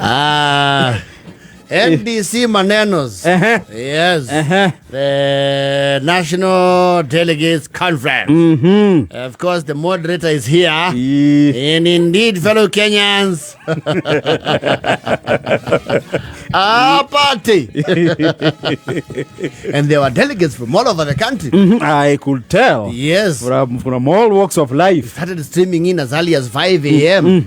Ah, NDC manenos. Ehe. Yes. Ehe. The National Delegates Conference. Of course, the moderator is here. Ii. And indeed, fellow Kenyans, a party. And there were delegates from all over the country. I could tell. Yes. From all walks of life. Started streaming in as early as 5 a.m.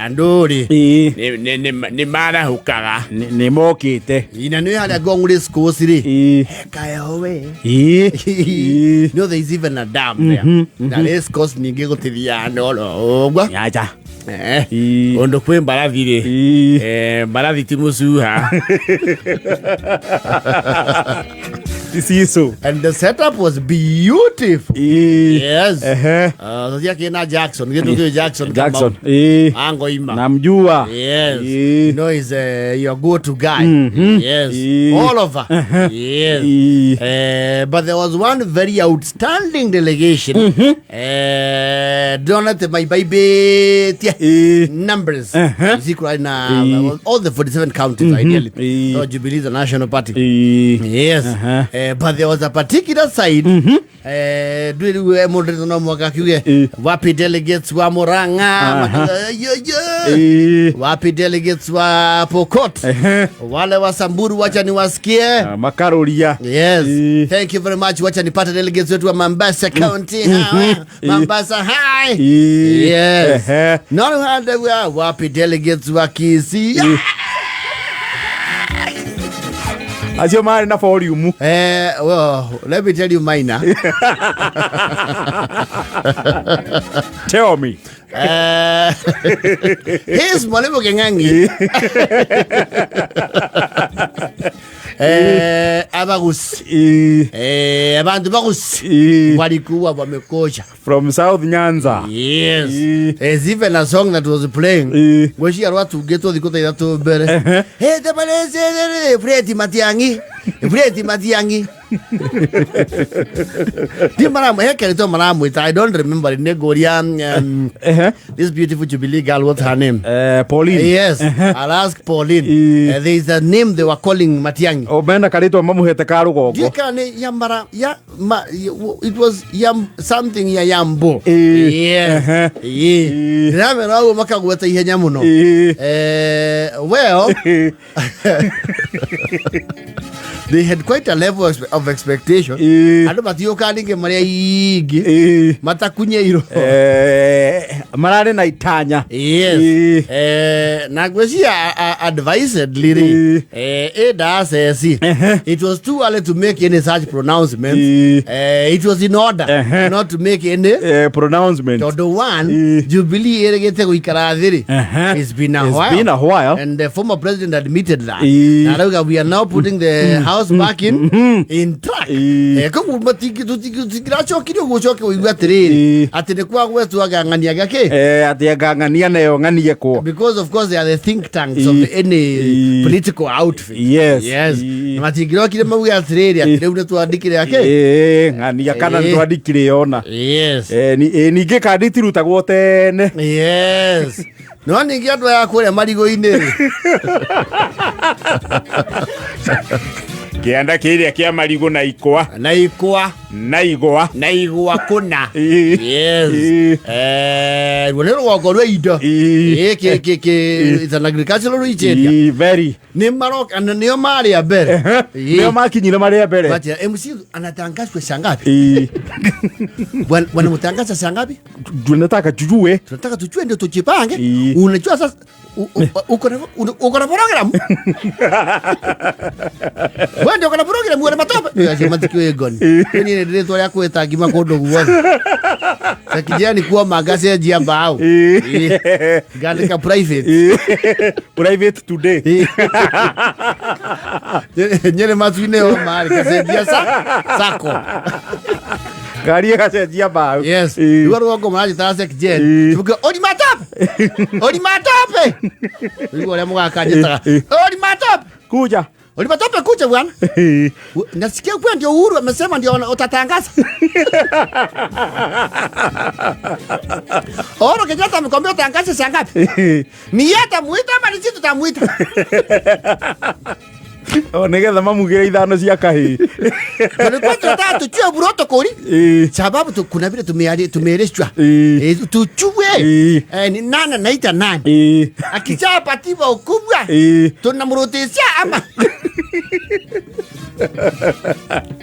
Anduri. Ii. Nĩ marahukaga. Nĩ mokĩte. Ina nĩ harĩa Ngong Race Course rĩ. Ii. Kayowe. Ii. Ii. No, there is even a dam there. Na race course ningĩ gũtithiaga na oro ũguo. Nyaja. Eh, Ii. Ũndũ kwĩ mbarathi rĩ. Ii. Mbarathi ti mũcuha. Ticico. And the setup was beautiful. Ii. Yes. Ehe. Tũthiakĩ na Jackson. Gĩtũ kĩu Jackson. Jackson. Kamau. Ii. Angoima. Namjua. Yes. Ii. You know he's your go-to guy. Yes. Ii. All over. Yes. Ii. But there was one very outstanding delegation. Ndĩrona maibaibĩtie Ii. numbers zikũrarĩ na Ii. all the 47 counties ideally. Ii. So Jubilee is a national party. Ii. Yes. Uh-huh. But there was a particular side. Ndũĩ rĩu mũndũ no mwaka akiuge Ii. wapi delegates wa Murang'a makiuga, yo, yo. Ii. Wapi delegates wa Pokot, Ehe. wale wa Samburu, wacha niwasikie. Ah, makaroria. Yes. Ii. Thank you very much. Wacha nipate delegates wetu wa Mombasa County. Hawa. Mombasa high. Ii. Yes. Ehe. None had wapi delegates wa Kisii. Acio marĩ na volume. Well, let me tell you mine. Tell me. Here's Mwalimu Keng'ang'i. Abagusi. Ii. Abantu bagusi Ii. walikuwa wamekosha. From South Nyanza. Yes. Ii. There's even a song that was playing. Ii. Ngwĩciria rwatungĩtwo thikũ ta ithatũ mbere. Hey, the Palestinian, Fred Matiang'i. Fred Matiang'i. Ndi maramwe he kerĩtwo maramwĩta. I don't remember. Nĩ ngũria Ehe. this beautiful Jubilee girl, what's her name? Pauline. Yes, I'll ask Pauline. Ii. There is a name they were calling Matiang'i. O mena karĩtwa mamũhete ka rũgongo. Ndiũĩ kana nĩ Yamara ya ma, it was yam, something ya Yambo. Ii. Yes. Ehe. Ii. Ii. Ndĩramera ũguo makagweta ihenya mũno. Ii. Well, they had quite a level of expectation. Ii. Andũ matiũkaga ningĩ marĩa ingĩ Ii. matakunyeirwo. Mararĩ na itanya. Yes. Ii. Na ngwĩciria advisedly rĩ, Ii. ĩ ndaceci. Ehe. It was too early to make any such pronouncements. Ii. It was in order Ehe. not to make any Pronouncement. tondũ one Ii. Jubilee ĩrĩgĩte gũikara thĩ rĩ. Ehe. It's been a It's while. been a while. And the former president admitted that. Ii. Na arauga we are now putting the house back in track. Ii. Koguo tũtingĩracokire ũguo ũcoke ũigue atĩrĩrĩ Ii. atĩ nĩ kwagwetwo anga ng'ania gakĩ Atĩ anga ng'ania nayo ng'anie kwo. Because of course they are the think tanks of Ii. any Ii. political outfit. Yes. Yes. Ii. Na matingĩrokire mauge atĩrĩrĩ atĩ rĩu nĩ twandĩkire akĩ. Ng'ania kana Ii. nĩ twandĩkire ona. Yes. Ningĩ kandi itirutagwo tene. Yes. No ningĩ andũ aya kũrĩa marigũ-inĩ rĩ. Kĩanda kĩrĩa kĩa marigũ na ikwa. Na ikwa. Na igwa. Na igwa kũna. Ii. Yes. Ii. Ruo nĩ rũgongo rwa indo. Ii. Ĩ, it's an agricultural rich area. Ii, very. Nĩ maroka na nĩo marĩ a mbere. Ii. Nĩo makinyire marĩ a mbere. But, MC anatangazwa saa ngapi? Ii. Wanamtangaza saa ngapi? Tunataka tujue. Tunataka tujue ndio tujipange. Ii. Unajua sasa uko na program. Wewe ndio uko na program wewe matope. Acio matikio goni. Ni ni rĩtwa rĩa kwĩta ngima kũndũ guothe. Takijani kuwa magacenjia mbao. Ii. Ngandĩka private. Ii. Private today. Nyere matu-inĩ o marĩ gacenjia sako. Ngari ĩgacenjia mbaũ. Yes. Ii. Rĩu rũgongo maranjĩtaga Sekjen. Ii. Tuge ori matope. Ori matope. Rĩu ũrĩa mũgaka anjĩtaga Ii. ori matope. Kuja. Ulimatope kuja bwana. Nasikia kwa ndio Uhuru amesema ndio utatangaza. Uhuru Kenyatta amekwambia utangaze saa ngapi? Ni yeye atamuita ama ni sisi tutamuita? O nigetha mamugire ithano cia kahii. Tulikuwa tunataka tujue protocol sababu kuna vile tumeelezwa. Tujue ni nani anaita nani. Akishapatiwa ukubwa tunamrudishia ama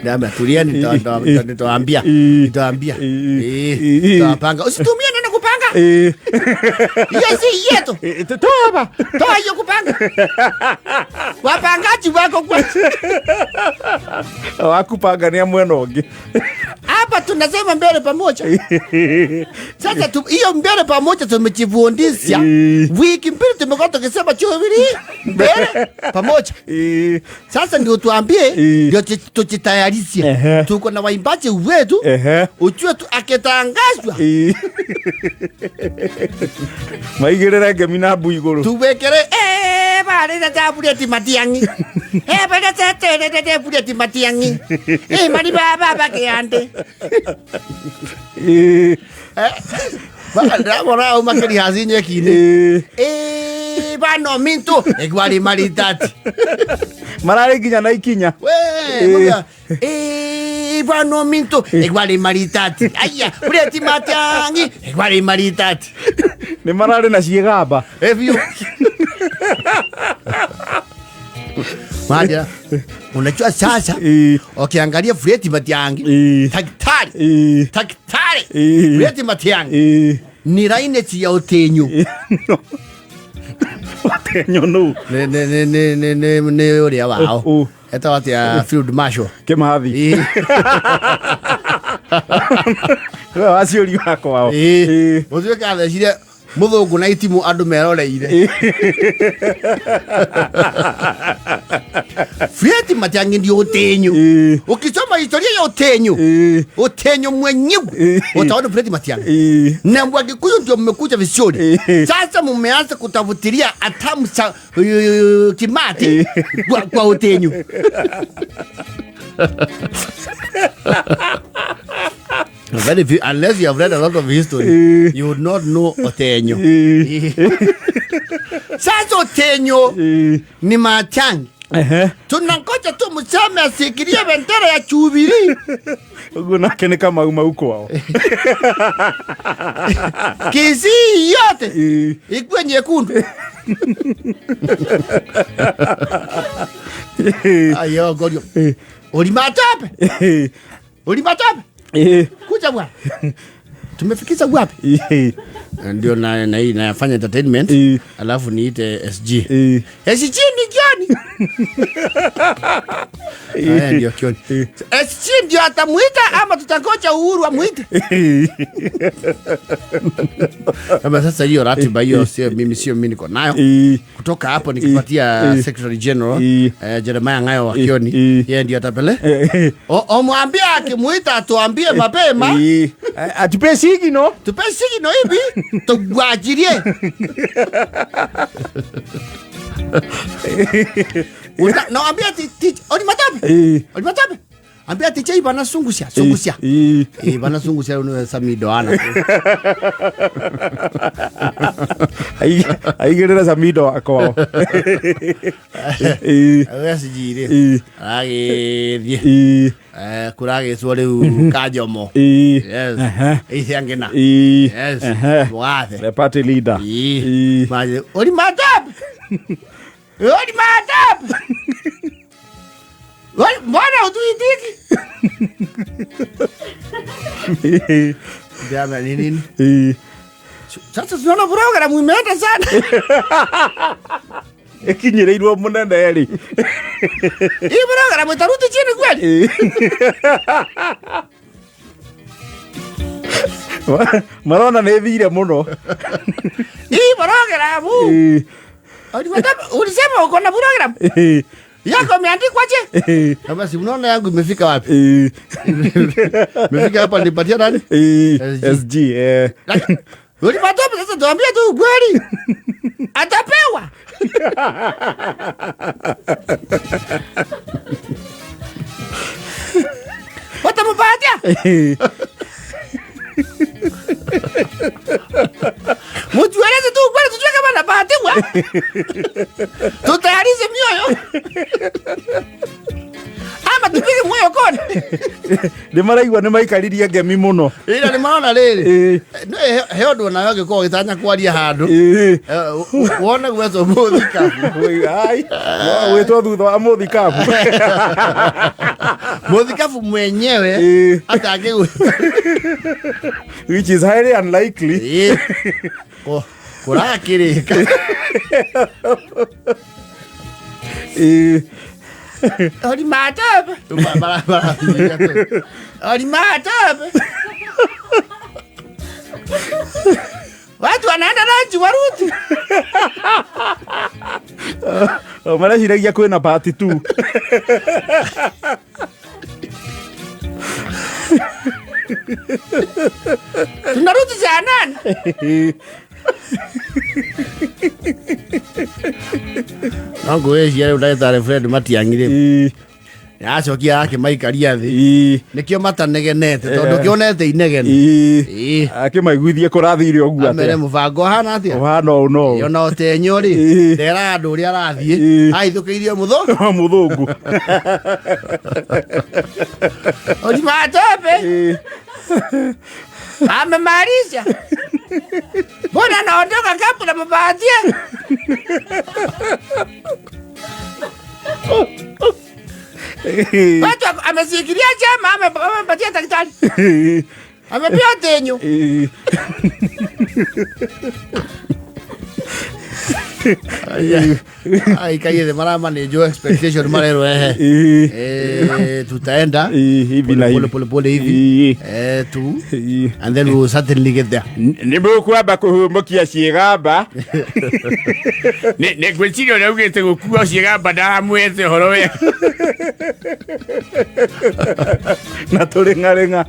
Dama tulia, nitawaambia. Nitawaambia. Tutapanga. Usitumie neno kupanga. Hiyo si yetu. Toa. Toa hiyo kupanga. Wapangaji wako kwanza. Wakupanga ni mwena ũngĩ. Hapa tunasema mbele pamoja. Sasa hiyo mbele pamoja tumejifundisha. Wiki mbili tumekuwa tukisema Jubilee mbele pamoja. Sasa ndio tuambie, ndio tujitayarishe. Tuko na waimbaji wetu. Ujue tu akitangazwa. Maigĩrĩre ngemi na mbu igũrũ. Tuwekere barĩ ta Buleti Matiang'i. Barĩ ta ta Buleti Matiang'i. Mari baba bakiande. Ndamona au makĩria haci nyeki-inĩ. Bano mintu egwari maritati. Mararĩ nginya na ikinya. We, bano mintu egwari maritati. Aya, Buleti Matiang'i egwari maritati. Nĩ mararĩ na ciĩgamba. Biũ. Maja, unajua sasa ukiangalia Fred Matiang'i, daktari, daktari Fred Matiang'i ni lineage ya Otenyo. Otenyo nũ? Nĩ ũrĩa wao. Etagwo atĩa Field Marshal. Kĩmathi. We waciũri wakwa wao. Mũtuĩke athecire mũthũngũ na itimũ andũ meroreire. Fred Matiang'i ndio Otenyo. Ukisoma historia ya Otenyo, Otenyo mwenyewe utaona Fred Matiang'i. Na Wakikuyu ndio mmekuja vizuri. Sasa mmeanza kutafutiria atamu sa Kimati kwa Otenyo. Very few, unless you have read a lot of history, you would not know Otenyo. Sasa Otenyo ni Matiang'i. Tunangoja tu mseme asikirie bendera ya Jubilee. Ũguo nake nĩ Kamau mau kwao. Kisii yote ikuwe nyekundu. Ayo gorio. Ulimatape. Ulimatape. Kuja bwana. Tumefikisha wapi? Ndio na nafanya entertainment, alafu niite SG. SG ni gani? Ndio Kioni. SG ndio atamuita ama tutangoja Uhuru amuite? Kama sasa hiyo ratiba hiyo sio mimi niko nayo. Kutoka hapo nikipatia Secretary General Jeremiah Ngayo wa Kioni, yeye ndio atapele. Omwambie akimuita atuambie mapema. Atupe sigino. Tupe sigino hivi tuajirie. No, ambia Olimatape. Olimatape. Ambia ticha ibana sungusia, sungusia. Ibana sungusia uno samido ana. Aigĩrĩra samido wakwa. SG rĩ. Agĩthiĩ. Kũragĩcwo rĩu Kajomo. Yes. Ithiangĩna. Yes. Mũgathe. The party leader. Olimatape. Olimatape. Mbona hutuitiki? Ndiame ni nini? Sasa tunaona programu imeenda sana. Ĩkinyĩrĩirwo mũnene rĩ. Hii programu itarudi chini kweli? Marona nĩ ĩthire mũno. Hii programu. Ulisema uko na programu? Yako imeandikwa je? Basi unaona yangu imefika wapi? Imefika hapa nilipatia nani? SG. Ulipata sasa tuambie tu ukweli. Atapewa. Watamupatia? Mutueleze tu ukweli tujue kama anapatiwa. Tutayarishe mioyo. Ama tupige moyo kona. Nĩ maraigua nĩ maikaririe ngemi mũno. Ila nĩ marona rĩrĩ. He ũndũ nawe ũngĩkorwo ũgĩtanya kwaria handũ. Wone gwetwo mũthikabu. Gwĩtwo thutha wa mũthikabu. Mũthikabu mwenyewe atangĩgwĩta. Which is highly unlikely. Kũrakĩrĩka. Olimatope. Olimatope. Watu wanaenda lunch warudi. Mareciragia kwĩna part 2. Tunarudi saa 8. No ngwĩciria rĩu ndagĩtarĩ Fred Matiang'i rĩ acokia akĩmaikaria thĩ nĩkĩo matanegenete tondũ kĩonete inegene. Akĩmaiguithie kũrathire ũguo amere mũbango ũhana atĩa? Ũhana ũũ no ũũ. Ona ũtenyo rĩ nderaga andũ ũrĩa arathiĩ ahithũkĩirio mũthũngũ. Olimatope. Amemaliza. Mbona anaondoka kabla mapatie? Watu amesikilia chama, amepatia daktari. Amepewa tenyo. Ai kaye de mara manage expectation marero tutaenda hivi na hivi pole pole hivi tu and then we will certainly get there. Nĩ mũkwamba kũhũmũkia ciĩgamba. Nĩ ngwĩciria ũrĩa ugĩte gũkua ciĩgamba ndaramwete ũhoro wega. Na tũrĩng'arĩng'a.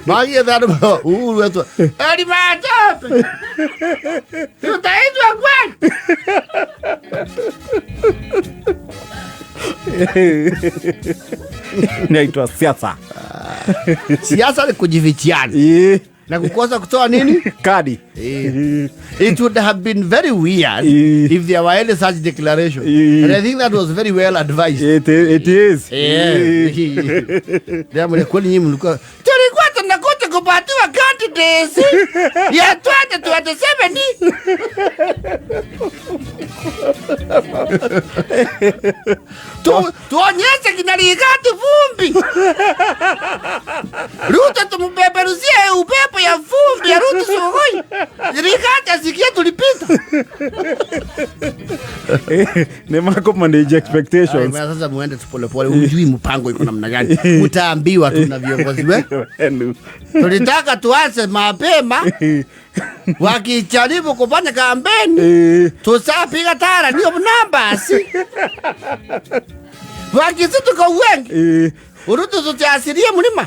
Magietha andũ Uhuru etwo Olimatope. Tutaitwa kweli. Inaitwa siasa. Siasa ni kujifichiana. Na kukosa kutoa nini? Kadi. It would have been very weird if there were any such declaration. And I think that was very well advised. It is. Ndio kweli nyinyi mlikuwa tulikuwa tunakuja kupatiwa candidates ya 2027. Tuonyeshe kinarigati vumbi. Ruto tumpeperuzie upepo ya vumbi ya Ruto Sugoi. Rigati asikia tulipita. Ni mako manage expectations. Sasa muende pole pole, hujui mpango iko namna gani. Mtaambiwa tu na viongozi we. Tulitaka tuanze mapema. Wakijaribu kufanya kampeni tusapiga tara ndio numbers. Wakizituka wengi Urutu tutiasirie mlima.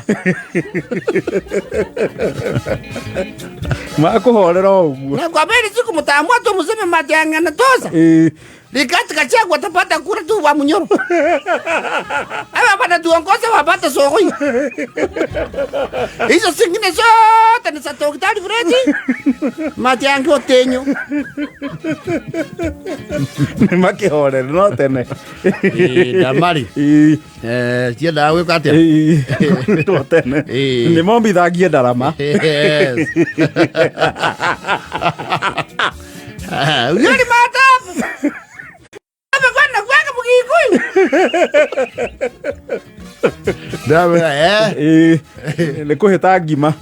Makuhorera ũguo. Na kwa mbele siku mtaamua tu mseme Matiang'i anatoza. Likati Gachagua watapata kura tu wa Munyoro. Hawa wanatuongoza wapate sokoi. Hizo zingine zote ni za Daktari Fred. Matiang'i Otenyo. Nĩ makĩhorere no tene. Damari. Tiendaga gwĩka atĩa? No tene. Nĩ mombithagie ndarama. Yes. Yuri matabu. Kwenda kwenda Mugikuyu. Nĩ kũhĩta ngima.